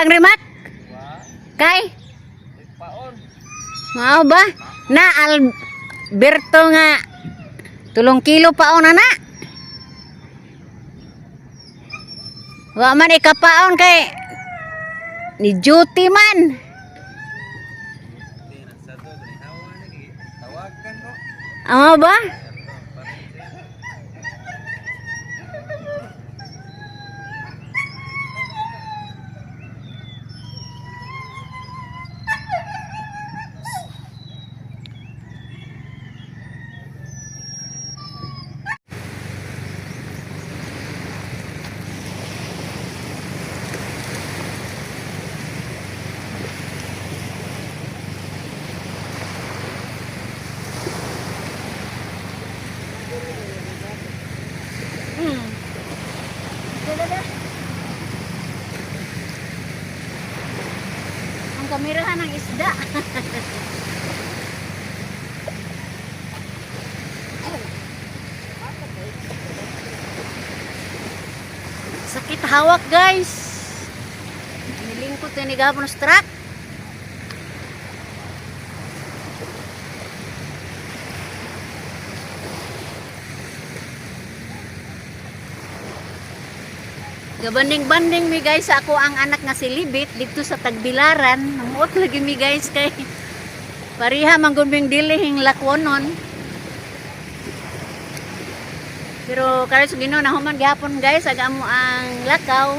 Kang Rimak? Kay? Mao ba? Na Alberto nga 3 kilo paon na na. Wa man ikapaon kay ni duty man. Amo ba? Ang kamerahan ng isda. Sakit hawak, guys. Nilingkot ni gapon sa truck. Gabanding-banding mi, guys, ako ang anak nga si Libit dito sa Tagbilaran. Namuot lagi mi, guys, kay pareha man gud ming dilihing lakwonon. Pero karon sa Ginoo nahuman gihapon, guys, aga mo ang lakaw.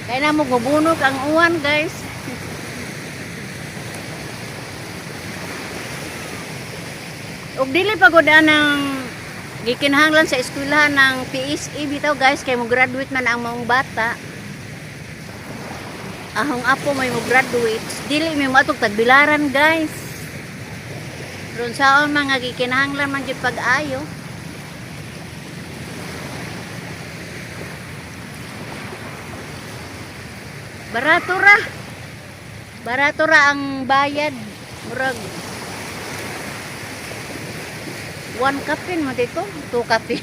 Kay na mo gubunok ang uwan, guys. Ug dili pa gud ang gikinahanglan sa eskwelahan ng PSE bitaw, guys, kay mo graduate man ang maong bata. Ahong apo may mo graduate. Dili mi moadtog Tagbilaran, guys. Ron saon mga gikinahanglan man jud pag-ayo. Barato ra. Barato ra ang bayad. Murag one kapin mo dito, two kapin.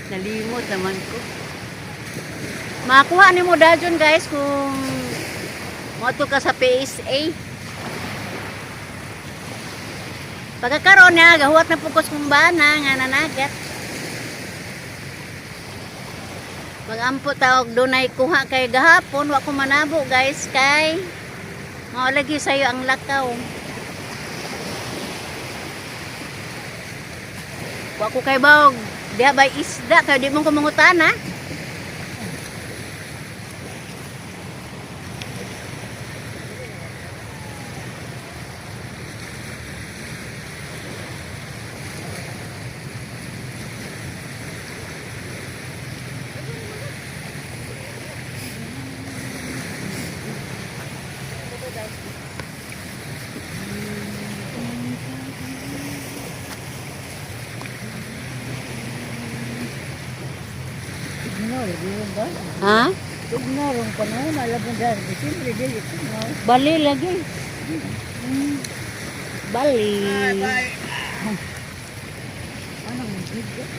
Nalimot naman ko. Makuha ni mo dajon, guys, kung moadto ka sa PSA. Pagkakaroon niya, gahuwat na pukos kong bana nga nanagat. Magampo tawag dunay kuha kay gahapon wa ko manabo, guys, kay mao lagi sayo ang lakaw. Wa ko kay bawg diha bay isda kay di mo ko mangutana. Ignore, di ba? Ha? Ignore ang panahon, alam mo dahil, Disyembre, dili, ignore. Bali lagi. Bali. Anong bigat?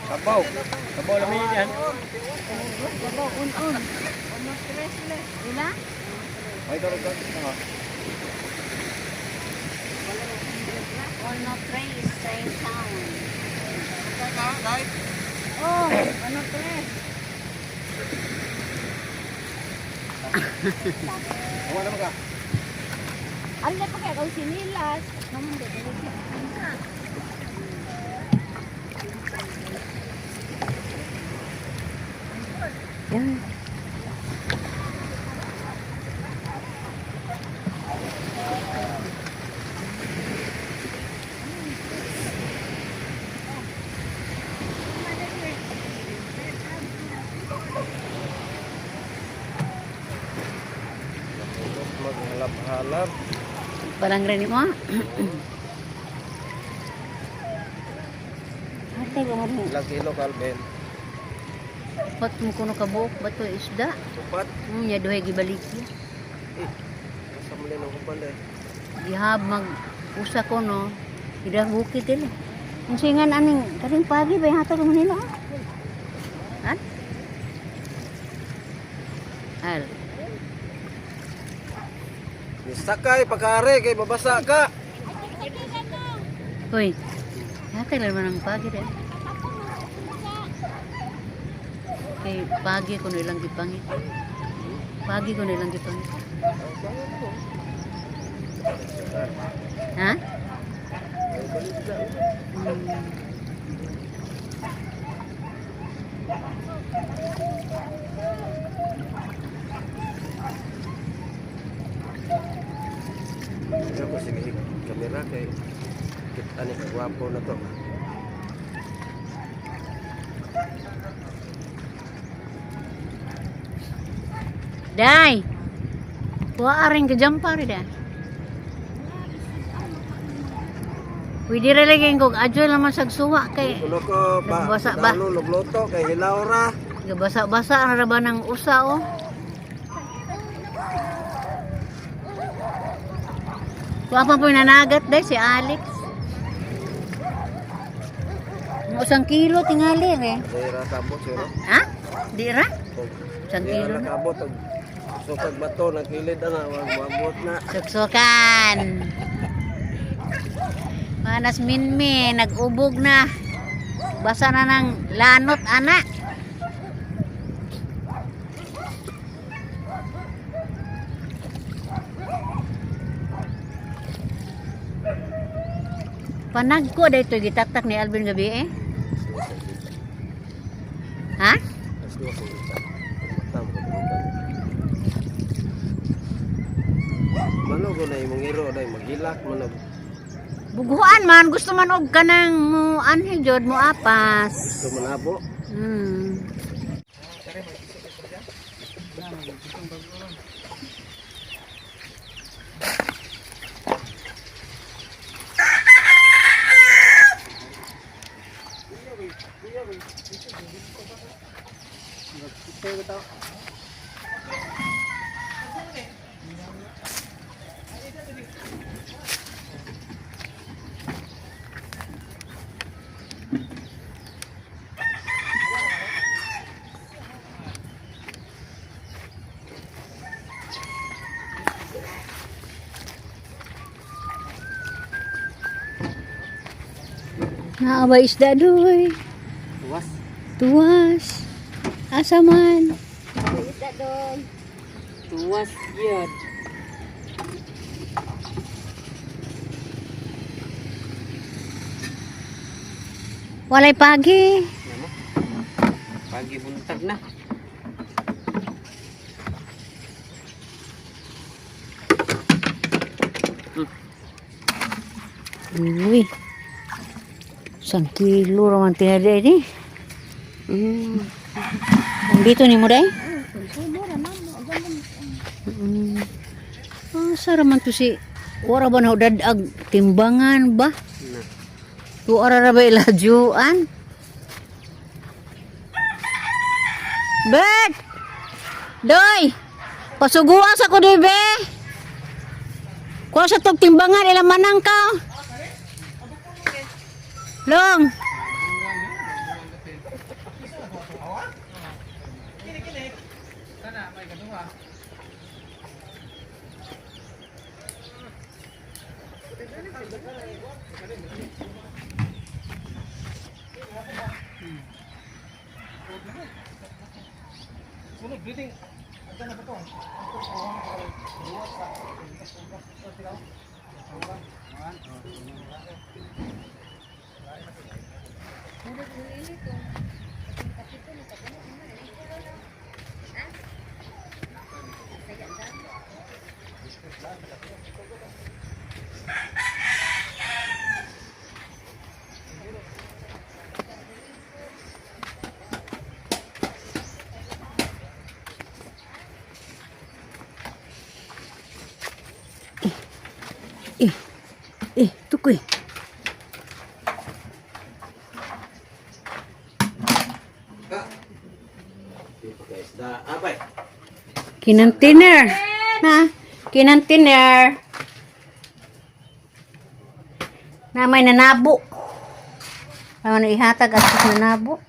Sabaw. Sabaw lang yan. Un-un. Ila? Ay, darag ka. Ono tres, same town. Oh, ono tres. Awa naman ka. Ano pa kaya kung sinilas? Naman di. Yan. Halar. Parang rin mo. Ate, gamot mo. Ilang kilo, Calvin? Pat mo kuno kabuok ba to isda? Upat. Nya duhay gibalik. Eh, nasa muli ng kupal eh. Gihab mag usa ko no. Ida bukid dili. Ang singan aning kaning pagi ba hatag mo nila? Ha? Al. Sakay, pagkari, kay babasa ka. Hoy. Hatag lang man ang pagi re. Kay pagi ko ilang gipangit. Pagi ko ilang gipangit. Ha? Hindi ko sige kamera kay kita ni kagwapo na to. Day. Kuha rin ka jumper da. Pwede ra lagi kog adyo naman sa suwa kay Kuno ko ba Nagbasa ba? Dalo lugloto kay hilaw ra. gabasa-basa ra ba ng usa oh. Kuha pa po nanagat day si Alex. Mga 1 kilo tingali eh. Dira kabot siro. Ha? Di ra? Isang Dira kilo na. nakabot og sukag bato nagkilid ana wag mabot na. Suksukan. Manas minmi, nag-ubog na. Basa na ng lanot, ana. Panagko dahito gitaktak ni Alvin gabi eh. Ha? Mano ko na imong iro day magilak man og Buguan man gusto man og kanang mo anhi jud mo apas. gusto manabo. Naabay isda doy. Tuwas. Tuwas. Asa man. Tuwas yun. Walay pagi. Pagi buntag na. Uy. 1 kilo raman tinada ini. Ang dito ni mo day? Ah, sara man to si Wara ba na dadag timbangan ba? Na. Tuara ra ba ilajuan? Bet! Doy! Pasuguan sa ko be! Kuha sa tog timbangan ilang manang ka. Long! Eh, eh, tukoy. Di pa guys, da abay. Kinantiner. Na, kinantiner. Na may nanabo. Ano ihatag at nanabo.